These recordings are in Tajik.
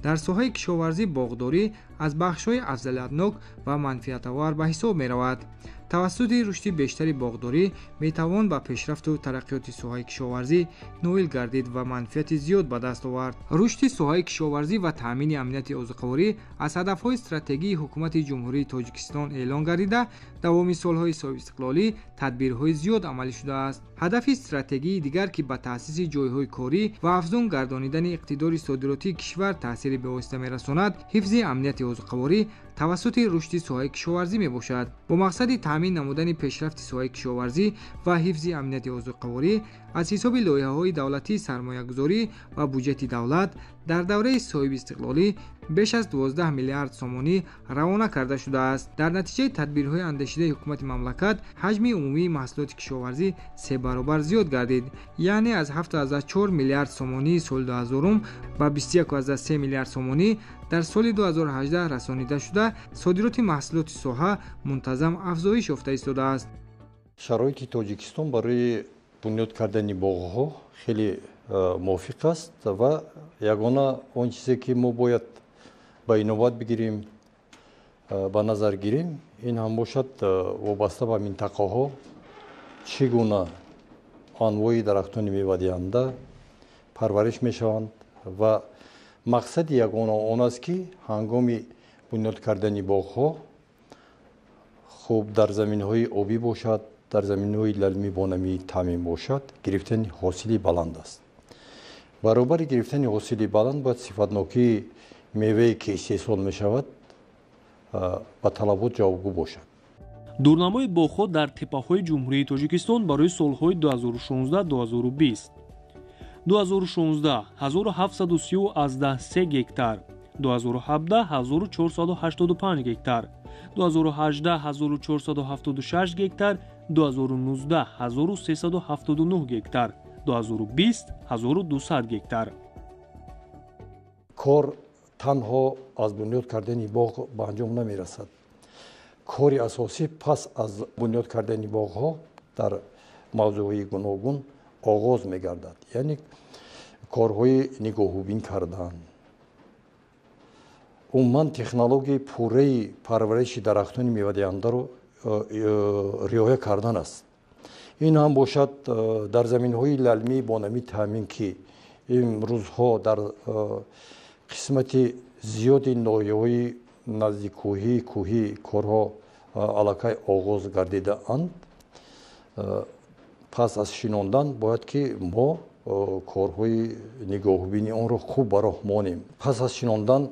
Дар соҳаи кишоварзӣ боғдорӣ аз бахшҳои афзалиятнок ва манфиатовар ба ҳисоб меравад. Тавассути рушди бештари боғдорӣ метавон ба пешрафту тараққиёти соҳаи кишоварзӣ ноил гардид ва манфиати зиёд ба даст овард. Рушди соҳаи кишоварзӣ ва таъмини амнияти озуқаворӣ аз ҳадафҳои стратегии Ҳукумати Ҷумҳурии Тоҷикистон эълон гардида, давоми солҳои соҳибистиқлолӣ тадбирҳои зиёд амалӣ шудааст. Ҳадафи стратегии дигар, ки ба таъсиси ҷойҳои корӣ ва афзун гардонидани иқтидори содиротии кишвар таъсири бевосита мерасонад, ҳифзи амнияти озуқаворӣ тавассути рушди соҳаи кишоварзӣ мебошад. Бо мақсади таъмин намудани пешрафти соҳаи кишоварзӣ ва ҳифзи амнияти озуқаворӣ аз ҳисоби лоиҳаҳои давлатии сармоягузорӣ ва буҷети давлат дар давраи соҳибистиқлолӣ беш аз 12 миллиард сомонӣ равона карда шудааст. Дар натиҷаи тадбирҳои андешидаи ҳукумати мамлакат ҳаҷми умумии маҳсулоти кишоварзӣ се баробар зиёд гардид, яъне аз 7,4 миллиард сомонии соли 2000 ба 21,3 миллиард сомонӣ дар соли 2018 расонида шуда, содироти маҳсулоти соҳа мунтазам афзоиш ёфта истодааст. Шароити Тоҷикистон барои бунёд кардани боғҳо хеле мувофиқ аст ва ягона он чизе ки мо бояд ба инобат бигирим, ба назар гирим, ин ҳам бошад вобаста ба минтақаҳо чӣ гуна анвои дарахтони мевадиҳанда парвариш мешаванд ва мақсади ягона он аст, ки ҳангоми бунёд кардани боғҳо хуб дар заминҳои обӣ бошад, дар заминҳои лалмӣ бо намӣ таъмин бошад, гирифтани ҳосили баланд аст. Баробари гирифтани ҳосили баланд бояд сифатнокии мевае ки истеҳсол мешавад ба талабот ҷавобгӯ бошад. Дурнамои боғҳо дар теппаҳои Ҷумҳурии Тоҷикистон барои солҳои 2016-2020. 2016 1730,3 гектар, 2017 1485 гектар, 2018 1476 гектар, 2019 1379 гектар, 2020 1200 гектар. Кор танҳо аз бунёд кардани боғ ба анҷом намерасад. Кори асосӣ пас аз бунёд кардани боғҳо дар мавзӯъҳои гуногун оғоз мегардад, яъне корҳои нигоҳубин кардан, умуман технологияи пурраи парвариши дарахтони мевадиҳандаро риоя кардан аст. Ин ҳам бошад дар заминҳои лалмӣ бо намӣ таъмин, ки имрӯзҳо дар қисмати зиёди ноҳияҳои наздиккӯҳӣ кӯҳӣ корҳо аллакай оғоз гардидаанд. Пас аз шинондан бояд ки мо корҳои нигоҳубини онро хуб ба роҳ монем. Пас аз шинондан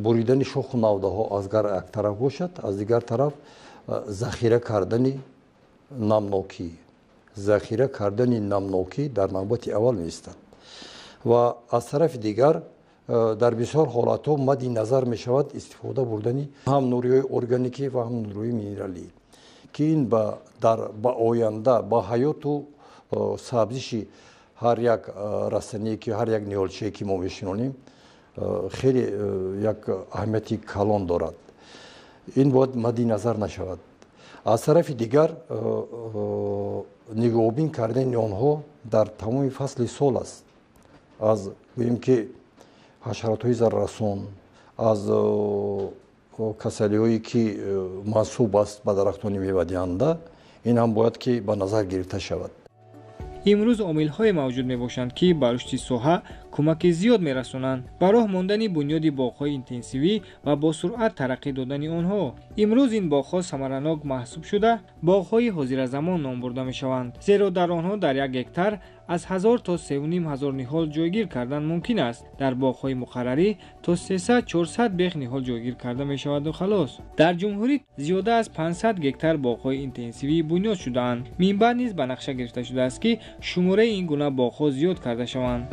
буридани шоху навдаҳо аз гар як тараф бошад, аз дигар тараф захира кардани намнокӣ. Захира кардани намнокӣ дар навбати аввал меистад ва аз тарафи дигар дар бисёр ҳолатҳо мадди назар мешавад истифода бурдани ҳам нуриҳои органикӣ ва ҳам нуриҳои минералӣ, ки ин ба оянда ба ҳаёту сабзиши ҳар як растание ки ҳар як ниҳолчае ки мо мешинонем хеле як аҳамияти калон дорад. Ин бояд мадди назар нашавад. Аз тарафи дигар нигоҳубин кардани онҳо дар тамоми фасли сол аст. Аз гӯем ки ҳашаротҳои зараррасон, аз касалиҳое ки мансуб аст ба дарахтони мевадиҳанда, ин ҳам бояд ки ба назар гирифта шавад. Имрӯз омилҳое мавҷуд мебошанд, ки ба рушди соҳа кӯмаки зиёд мерасонанд. Ба роҳ мондани бунёди боғҳои интенсивӣ ва бо суръат тараққӣ додани онҳо. Имрӯз ин боғҳо самаранок маҳсуб шуда, боғҳои ҳозиразамон ном бурда мешаванд, зеро дар онҳо дар як гектар аз 1000 то 3500 ниҳол ҷойгир кардан мумкин аст. Дар боғҳои муқаррарӣ то 300-400 бех ниҳол ҷойгир карда мешаваду халос. Дар ҷумҳурӣ зиёда аз 500 гектар боғҳои интенсивӣ бунёд шудаанд. Минбаъд низ ба нақша гирифта шудааст, ки шумораи ин гуна боғҳо зиёд карда шаванд.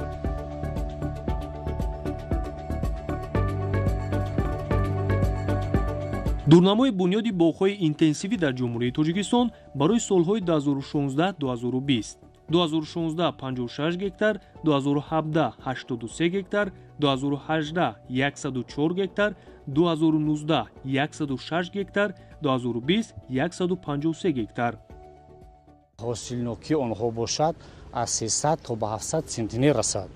Дурнамои бунёди боғҳои интенсивӣ дар Ҷумҳурии Тоҷикистон барои солҳои 2016-2020. 2016 56 гектар, 2017 83 гектар, 2018 104 гектар, 2019 106 гектар, 2020 153 гектар. Ҳосилнокии онҳо бошад аз 300 то ба 700 центнер расад.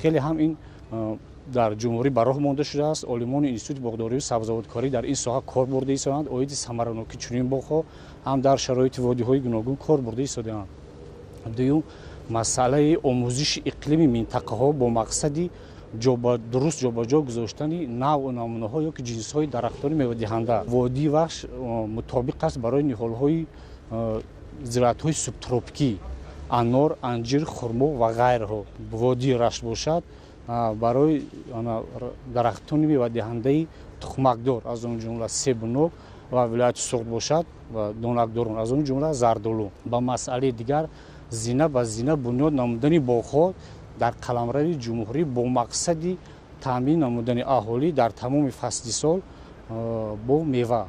Хеле ҳам ин дар ҷумҳурӣ ба роҳ монда шудааст. Олимони Институти боғдорию сабзавоткорӣ дар ин соҳа кор бурда истодаанд. Оиди самаранокии чунин боғҳо ҳам дар шароити водиҳои гуногун кор бурда истодаанд. Дуюм, масъалаи омӯзиши иқлими минтақаҳо бо мақсади дуруст ҷобаҷо гузоштани навъу намунаҳо ё ки ҷинсҳои дарахтони мевадиҳанда. Водии Вахш мутобиқ аст барои ниҳолҳои зироатҳои субтропикӣ: анор, анҷир, хурмо ва ғайрҳо. Водии Рашт бошад барои дарахтони мевадиҳандаи тухмакдор, аз он ҷумла себу нок, ва вилояти Суғд бошад ва донакдорон, аз он ҷумла зардолу. Ба масъалаи дигар, зина ба зина бунёд намудани боғҳо дар қаламрави ҷумҳурӣ бо мақсади таъмин намудани аҳолӣ дар тамоми фасли сол бо мева.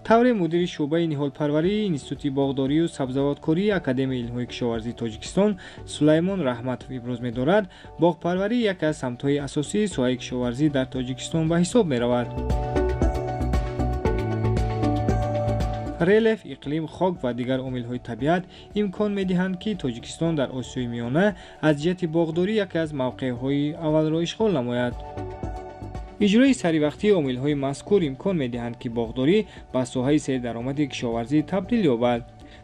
Тавре мудири шӯъбаи ниҳолпарварии Институти боғдорию сабзавоткории Академияи илмҳои кишоварзии Тоҷикистон Сулаймон Раҳматов иброз медорад, боғпарварӣ яке аз самтҳои асосии соҳаи кишоварзӣ дар Тоҷикистон ба ҳисоб меравад. Релеф, иқлим, хок ва дигар омилҳои табиат имкон медиҳанд, ки Тоҷикистон дар Осиёи Миёна аз ҷиҳати боғдорӣ яке аз мавқеъҳои аввалро ишғол намояд. Иҷрои саривақтии омилҳои мазкур имкон медиҳанд, ки боғдорӣ ба соҳаи сердаромади кишоварзӣ табдил ёбад.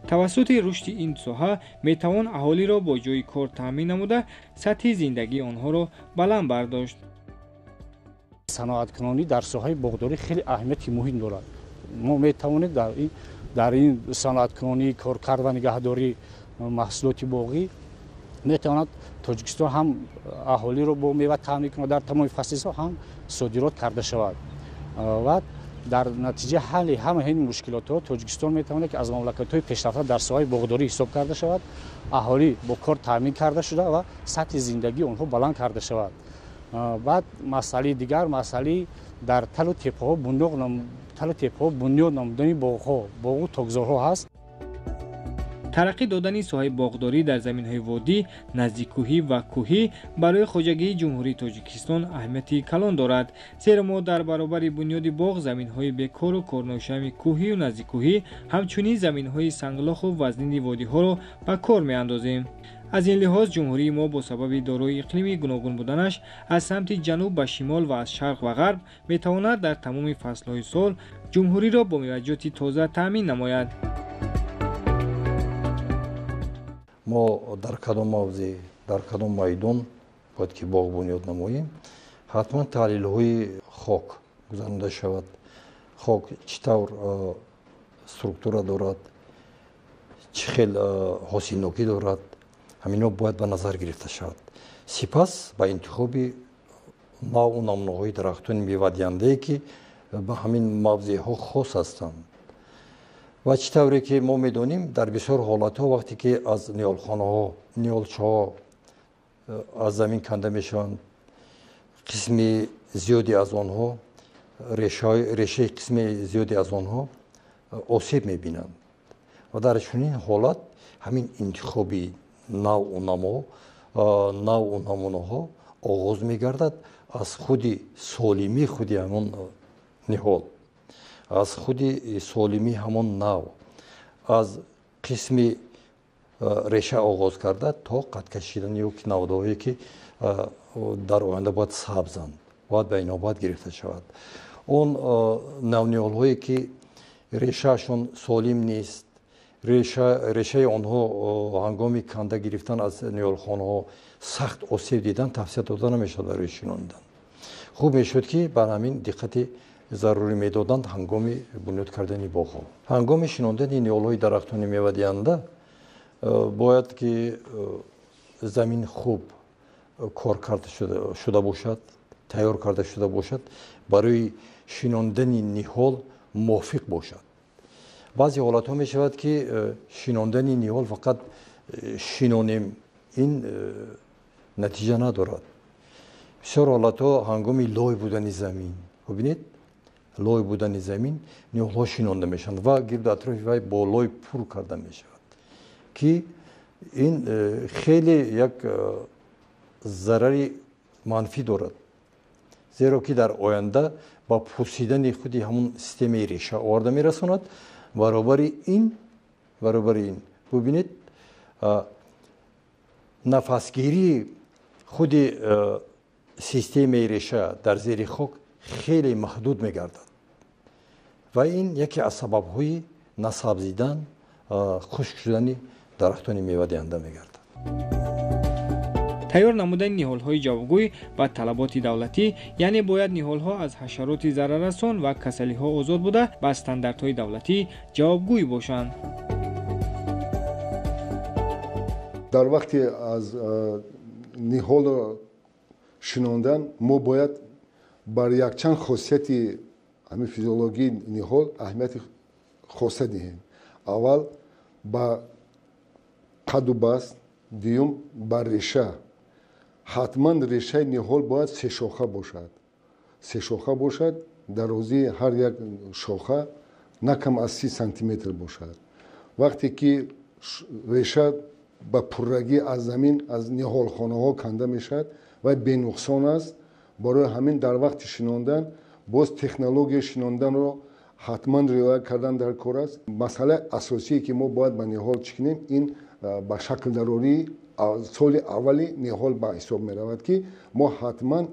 Тавассути рушди ин соҳа метавон аҳолиро бо ҷойи кор таъмин намуда, сатҳи зиндагии онҳоро баланд бардошт. Саноаткунонӣ дар соҳаи боғдорӣ хеле аҳамияти муҳим дорад. Мо метавонем дар ин саноаткунонӣ, коркард ва нигаҳдории маҳсулоти боғӣ метавонад Тоҷикистон ҳам аҳолиро бо мева таъмин кунад дар тамоми фасли сол, ҳам содирот карда шавад. Ва дар натиҷаи ҳалли ҳамаи ин мушкилотҳо Тоҷикистон метавонад, ки аз мамлакатҳои пешрафта дар соҳаи боғдорӣ ҳисоб карда шавад, аҳолӣ бо кор таъмин карда шуда ва сатҳи зиндагии онҳо баланд карда шавад. Баъд масъалаи дигар, масъалаи дар талу теппаҳо бунёд намудани боғҳо, боғу токзорҳо ҳаст. Тараққӣ додани соҳаи боғдорӣ дар заминҳои водӣ, наздиккӯҳӣ ва кӯҳӣ барои хоҷагии Ҷумҳурии Тоҷикистон аҳамияти калон дорад, зеро мо дар баробари бунёди боғ заминҳои бекору корношоями кӯҳию наздиккӯҳӣ, ҳамчунин заминҳои санглоху вазнини водиҳоро ба кор меандозем. Аз ин лиҳоз ҷумҳурии мо бо сабаби дорои иқлими гуногун буданаш аз самти ҷануб ба шимол ва аз шарқ ва ғарб метавонад дар тамоми фаслҳои сол ҷумҳуриро бо меваҷоти тоза таъмин намояд. Мо дар кадом мавзеъ, дар кадом майдон бояд ки боғ бунёд намоем, ҳатман таҳлилҳои хок гузаронида шавад. Хок чӣ тавр структура дорад, чӣ хел ҳосилнокӣ дорад, ҳаминҳо бояд ба назар гирифта шавад. Сипас ба интихоби навъу намунаҳои дарахтони мевадиҳандае, ки ба ҳамин мавзеъҳо хос ҳастанд. Ва чӣ тавре ки мо медонем, дар бисёр ҳолатҳо вақте ки аз ниҳолхонаҳо ниҳолчаҳо аз замин канда мешаванд, қисми зиёде аз онҳо решаи қисми зиёде аз онҳо осеб мебинанд. Ва дар чунин ҳолат ҳамин интихоби навъу намунаҳо оғоз мегардад аз худи солимии худи ҳамон ниҳол, аз худи солимии ҳамон нав, аз қисми реша оғоз карда то қад кашидани ё ки навдаҳое ки дар оянда бояд сабзанд, бояд ба инобат гирифта шавад. Он навниҳолҳое ки решаашон солим нест, решаи онҳо ҳангоми канда гирифтан аз ниҳолхонаҳо сахт осеб дидан, тавсия дода намешавад барои шинондан. Хуб мешуд, ки бар ҳамин диққати зарурӣ медоданд ҳангоми бунёд кардани боғҳо. Ҳангоми шинондани ниҳолҳои дарахтони мевадиҳанда бояд ки замин хуб кор карда шуда бошад, тайёр карда шуда бошад, барои шинондани ниҳол мувофиқ бошад. Баъзе ҳолатҳо мешавад, ки шинондани ниҳол фақат шинонем, ин натиҷа надорад. Бисёр ҳолатҳо ҳангоми лой будани замин, бубинед, лой будани замин ниҳолҳо шинонда мешаванд ва гирду атрофи вай бо лой пур карда мешавад, ки ин хеле як зарари манфӣ дорад, зеро ки дар оянда ба пусидани худи ҳамон системаи реша оварда мерасонад. Баробари ин бубинед, нафасгирии худи Системаи реша дар зери хок хеле маҳдуд мегардад ва ин яке аз сабабҳои насабзидан, хушк шудани дарахтони мевадиҳанда мегардад. Тайёр намудани ниҳолҳои ҷавобгӯй ба талаботи давлатӣ, яъне бояд ниҳолҳо аз ҳашароти зараррасон ва касалиҳо озод буда, ба стандартҳои давлатӣ ҷавобгӯй бошанд. Дар вақти аз ниҳолро шинондан мо бояд бар якчанд хосияти ҳамин физиологии ниҳол аҳамияти хоса диҳем. Аввал ба қаду баст, дуюм ба реша. Ҳатман решаи ниҳол бояд сешоха бошад. Сешоха бошад, дарозии ҳар як шоха на кам аз 30 сантиметр бошад. Вақте ки реша ба пуррагӣ аз замин, аз ниҳолхонаҳо канда мешавад ва бенуқсон аст, барои ҳамин дар вақти шинондан боз технологияи шинонданро ҳатман риоя кардан дар кор аст. Масъалаи асосие ки мо бояд ба ниҳол чӣ кунем, ин ба шаклдарории соли аввали ниҳол ба ҳисоб меравад, ки мо ҳатман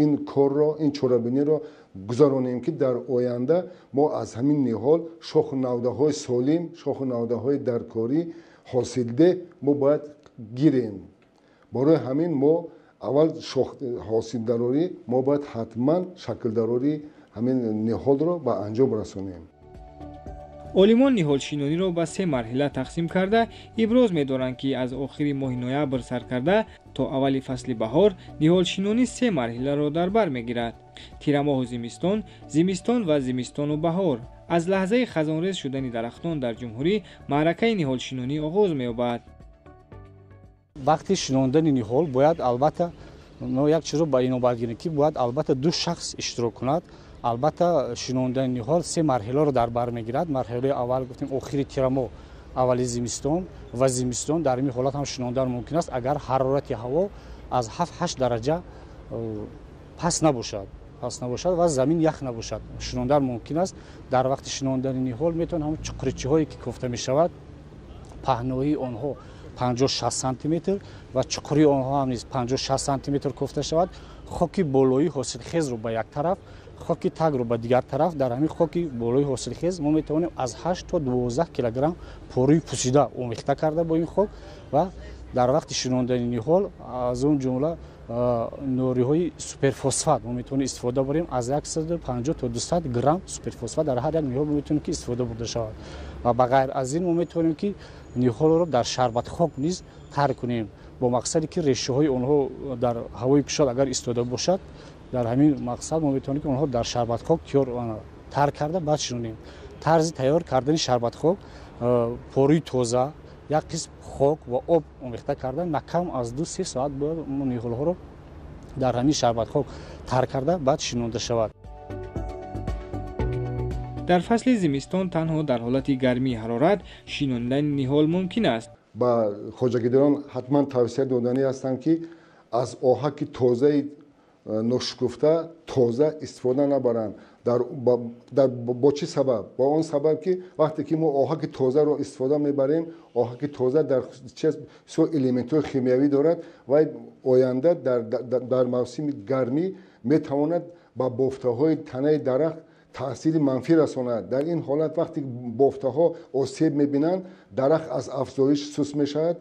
ин корро, ин чорабиниро гузаронем, ки дар оянда мо аз ҳамин ниҳол шоху навдаҳои солим, шоху навдаҳои даркорӣ ҳосилдеҳ мо бояд гирем. Барои ҳамин мо аввал ҳосилдарорӣ, мо бояд ҳатман шаклдарории ҳамин ниҳолро ба анҷом расонем. Олимон ниҳолшинониро ба се марҳила тақсим карда иброз медоранд, ки аз охири моҳи ноябр сар карда то аввали фасли баҳор ниҳолшинонӣ се марҳиларо дар бар мегирад: тирамоҳу зимистон, зимистон ва зимистону баҳор. Аз лаҳзаи хазонрез шудани дарахтон дар ҷумҳурӣ маъракаи ниҳолшинонӣ оғоз меёбад. Вақти шинондани ниҳол бояд албатта мо як чизро ба инобат гирем, ки бояд албатта ду шахс иштирок кунад. Албатта шинондани ниҳол се марҳиларо дар бар мегирад. Марҳилаи аввал гуфтем охири тирамоҳ, аввали зимистон ва зимистон. Дар ин ҳолат ҳам шинондан мумкин аст, агар ҳарорати ҳаво аз 7-8 дараҷа пас набошад ва замин ях набошад, шинондан мумкин аст. Дар вақти шинондани ниҳол метавон ҳамон чуқурчиҳое ки кофта мешавад, паҳноии онҳо 50-60 сантиметр ва чуқурии онҳо ҳам низ 50-60 сантиметр кофта шавад. Хоки болоии ҳосилхезро ба як тараф, хоки тагро ба дигар тараф. Дар ҳамин хоки болои ҳосилхез мо метавонем аз 8 то 12 килограмм порӯи пусида омехта карда бо ин хок ва дар вақти шинондани ниҳол аз он ҷумла нориҳои суперфосфат мо метавонем истифода барем. Аз 150 то 200 грамм суперфосфат дар ҳар як ниҳол мо метавонем ки истифода бурда шавад. Ва ба ғайр аз ин мо метавонем ки ниҳолро дар шарбатхок низ тар кунем, бо мақсаде ки решаҳои онҳо дар ҳавои кушод агар истода бошад, дар ҳамин мақсад мо метавонем ки онҳо дар шарбатхок тар карда баъд шинонем. Тарзи тайёр кардани шарбатхок: порӯи тоза, як қисм хок ва об омехта карда на кам аз 2-3 соат бояд ниҳолҳоро дар ҳамин шарбатхок тар карда баъд шинонда шавад. Дар фасли зимистон танҳо дар ҳолати гармии ҳарорат шинондани ниҳол мумкин аст. Ба хоҷагидорон ҳатман тавсия доданӣ ҳастанд, ки аз оҳаки тозаи ношукуфта тоза истифода набаранд. Бо чӣ сабаб? Бо он сабаб, ки вақте ки мо оҳаки тозаро истифода мебарем, оҳаки тоза дар бисёр элементҳои химиявӣ дорад ва оянда дар мавсими гармӣ метавонад ба бофтаҳои танаи дарахт таъсири манфӣ расонад. Дар ин ҳолат вақте бофтаҳо осеб мебинанд, дарахт аз афзоиш суст мешавад,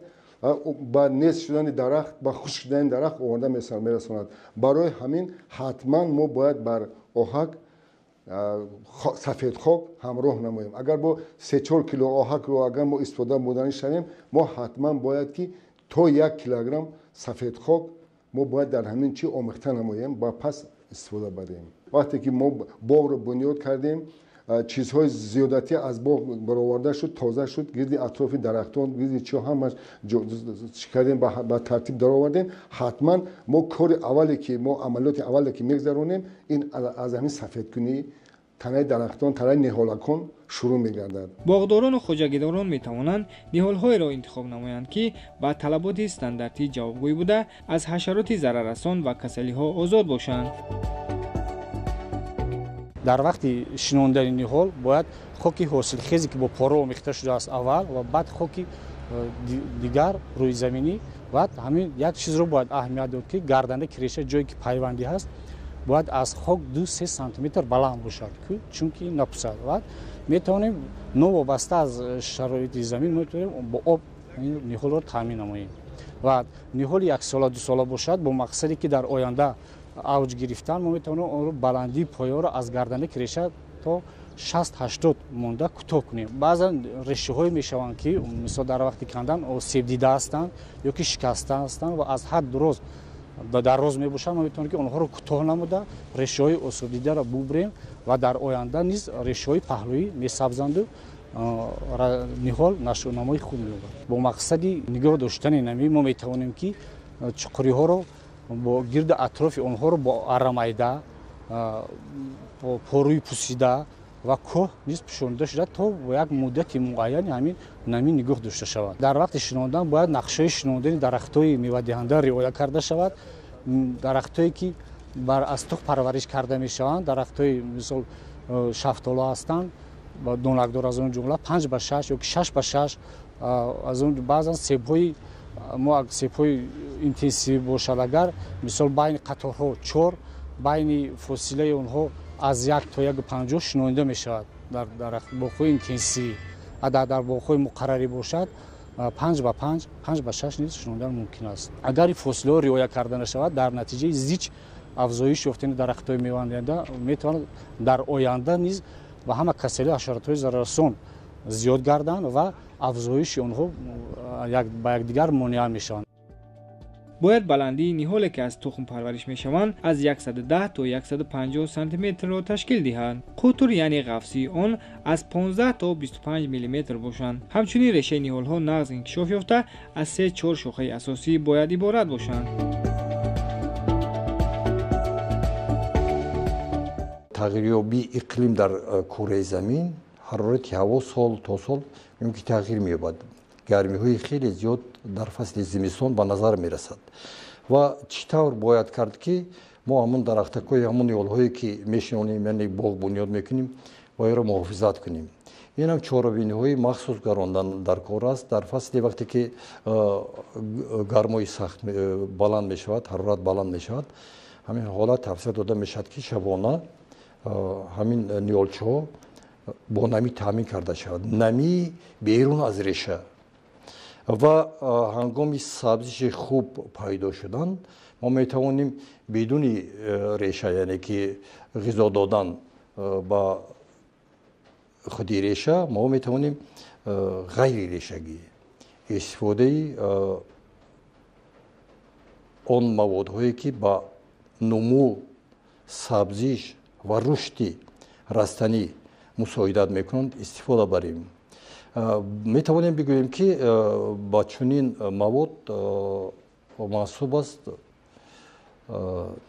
ба нест шудани дарахт, ба хушк шудани дарахт оварда мерасонад. Барои ҳамин ҳатман мо бояд бар оҳак сафедхок ҳамроҳ намоем. Агар бо 3-4 кило оҳакро агар мо истифода бурданӣ шавем, мо ҳатман бояд ки то 1 килограмм сафедхок мо бояд дар ҳамин чӣ омехта намоем ва пас истифода барем. Вақте ки мо боғро бунёд кардем, чизҳои зиёдатӣ аз боғ бароварда шуд, тоза шуд, гирди атрофи дарахтон, гирди чиҳо ҳамаш чӣ кардем, ба тартиб даровардем. Ҳатман мо кори аввале ки мо амалиёти аввале ки мегзаронем, ин аз ҳамин сафедкунии танаи дарахтон, танаи ниҳолакон шурӯъ мегардад. Боғдорону хоҷагидорон метавонанд ниҳолҳоеро интихоб намоянд, ки ба талаботи стандартӣ ҷавобгӯй буда, аз ҳашароти зараррасон ва касалиҳо озод бошанд. Дар вақти шинондани ниҳол бояд хоки ҳосилхезе ки бо пора омехта шудааст аввал ва баъд хоки Дигар рӯйзаминӣ. Ва ҳамин як чизро бояд аҳамият дод, ки гарданаки реша ҷое ки пайвандӣ ҳаст бояд аз хок 2-3 сантиметр баланд бошад, чунки напусад. Ва метавонем новобаста аз шароити замин метавонем бо об ниҳолро таъмин намоем. Ва ниҳоли яксола дусола бошад, бо мақсаде ки дар оянда авҷ гирифтан, мо метавонем онро баландии поёро аз гарданаки реша то 60-80 монда кӯтоҳ кунем. Баъзан решаҳое мешаванд, ки мисол дар вақти кандан осебдида ҳастанд ё ки шикаста ҳастанд ва аз ҳад дароз дароз мебошанд. Мо метавонем ки онҳоро кӯтоҳ намуда решаҳои осебдидаро бубурем ва дар оянда низ решаҳои паҳлӯӣ месабзанду ниҳол нашъунамои хуб меёбад. Бо мақсади нигоҳ доштани намӣ мо метавонем ки чуқуриҳоро бо гирду атрофи онҳоро бо аррамайда, бо порӯи пусида ва кӯҳ низ пӯшонида шуда то бо як муддати муайяни ҳамин намӣ нигоҳ дошта шавад. Дар вақти шинондан бояд нақшаи шинондани дарахтҳои мевадиҳанда риоя карда шавад. Дарахтҳое ки бар аз тухм парвариш карда мешаванд, дарахтҳои мисол шафтоло ҳастанд, донакдор, аз он ҷумла 5 ба 6 ё ки 6 ба 6, аз он баъзан себҳои мо себҳои интенсивӣ бошад, агар мисол байни қаторҳо 4, байни фосилаи онҳо аз 1 то 1,50 шинонида мешавад дар боғҳои интенсивӣ. Агар дар боғҳои муқаррарӣ бошад 5 ба 5, 5 ба 6 низ шинондан мумкин аст. Агар фосилаҳо риоя карда нашавад, дар натиҷаи зич афзоиш ёфтани дарахтҳои мевадиҳанда метавонад дар оянда низ ба ҳама касалиҳо, ҳашаротҳои зараррасон зиёд гарданд ва афзоиши онҳо ба якдигар монеа мешаванд. Бояд баландии ниҳоле ки аз тухм парвариш мешаванд аз 110 то 150 сантиметрро ташкил диҳанд. Қутр яъне ғафсии он аз 15 то 25 миллиметр бошанд. Ҳамчунин решаи ниҳолҳо нағз инкишоф ёфта аз 3-4 шохаи асосӣ бояд иборат бошанд. Тағйирёбии иқлим дар кураи замин, ҳарорати ҳаво сол то сол мумкин тағйир меёбад. Гармиҳои хеле зиёд дар фасли зимистон ба назар мерасад. Ва чӣ тавр бояд кард, ки мо ҳамон дарахтакҳои, ҳамон ниҳолҳое ки мешинонем, яъне боғ бунёд мекунем, вайро муҳофизат кунем. Инам чорабиниҳои махсус гарондан дар кор аст. Дар фасли вақте ки гармои сахт баланд мешавад, ҳарорат баланд мешавад, ҳамин ҳолат тавсия дода мешавад, ки шабона ҳамин ниҳолчаҳо бо намӣ таъмин карда шавад, намии берун аз реша. Ва ҳангоми сабзиши хуб пайдо шудан мо метавонем бидуни реша, яъне ки ғизо додан ба худи реша, мо метавонем ғайрирешагӣ истифодаи он маводҳое ки ба нумӯ, сабзиш ва рушди растанӣ мусоидат мекунанд, истифода барем. Метавонем бигӯем, ки ба чунин мавод мансуб аст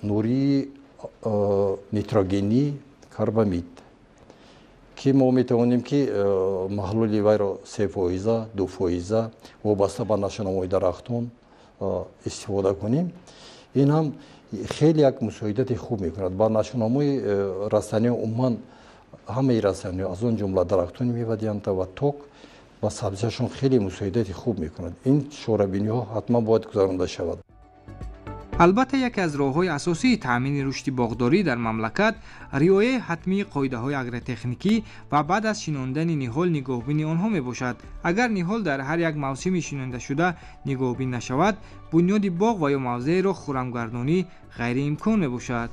нурии нитрогенӣ карбамид, ки мо метавонем ки маҳлули вайро 3%, 2% вобаста ба нашъунамои дарахтон истифода кунем. Ин ҳам хеле як мусоидати хуб мекунад ба нашъунамои растаниҳо, умуман ҳамаи растаниҳо, аз он ҷумла дарахтони мевадиҳанда ва ток ба сабзиашон хеле мусоидати хуб мекунад. Ин чорабиниҳо ҳатман бояд гузаронда шавад. Албатта, яке аз роҳҳои асосии таъмини рушди боғдорӣ дар мамлакат риояи ҳатмии қоидаҳои агротехникӣ ва баъд аз шинондани ниҳол нигоҳбини онҳо мебошад. Агар ниҳол дар ҳар як мавсими шинондашуда нигоҳбин нашавад, бунёди боғ ва ё мавзеъро хурамгардонӣ ғайриимкон мебошад.